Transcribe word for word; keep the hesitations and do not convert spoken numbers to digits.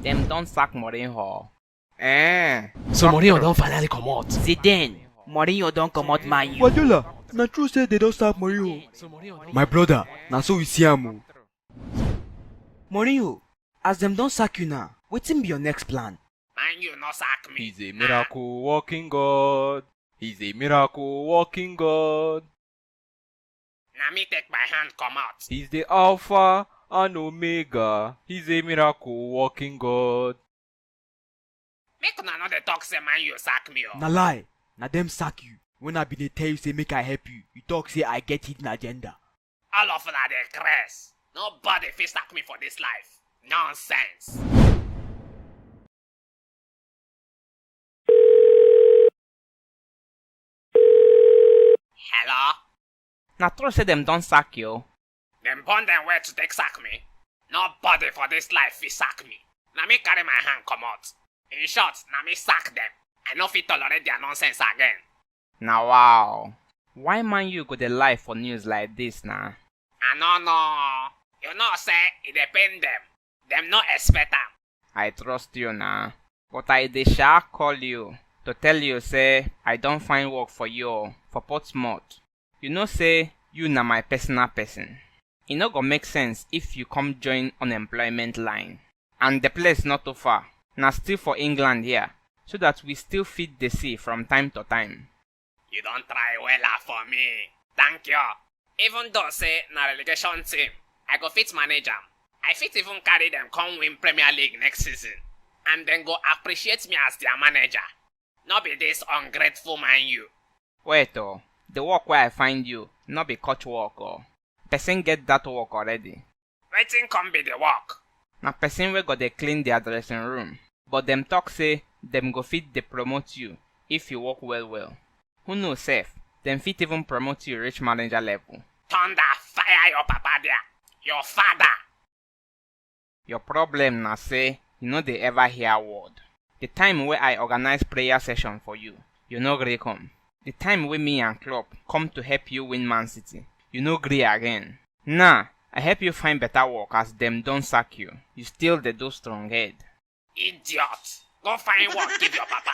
Dem don sack Mourinho. Eh. So Mourinho don finally comot. Zidane, Mourinho don comot Man U. Guardiola, na true say they don sack Mourinho. My brother, na so we see am o. Mourinho, as dem don sack you now, wetin be your next plan? Man U no sack me. He's a miracle working God. He's a miracle working God. Na me take my hand comot. He's the Alpha and Omega. He's a miracle working God. Make una no dey talk say Man U sack me o. Na lie, na dem sack you. When I bin dey tell you say make I help you, you talk say I get hidden agenda. All of una dey craze. Nobody fit sack me for this life. Nonsense. Hello? Na true say dem don sack you? Dem born dem well to take sack me. Nobody for this life fit sack me. Na me carry my hand comot. In short, na me sack dem. I no fit tolerate their nonsense again. Na wow. Why Man U go dey lie for news like this na? I no know. You know say e dey pain dem. Dem no expect am. I trust you na. But I dey sha call you to tell you say I don find work for you o, for Portsmouth. You know say you na my personal person. E no go make sense if you come join unemployment line. And the place not too far. Na still for England here, so that we still fit dey see from time to time. You don try wella for me. Thank you. Even though say na relegation team, I go fit manage am. I fit even carry dem come win Premier League next season. And dem go appreciate me as their manager. No be this ungrateful Man U. Wait o, the work wey I find you no be coach work o. Person get that work already. Wetin come be the work? Na person wey go dey clean their dressing room. But dem talk say dem go fit dey promote you if you work well well. Who know sef, dem fit even promote you reach manager level. Thunder fire your papa there. Your father. Your problem na say you no dey ever hear word. The time wey I organize prayer session for you, you no gree come. The time wey me and Klopp come to help you win Man City, you no gree again. Now, I help you find better work as dem don sack you. You still dey do strong head. Idiot. Go find work give your papa.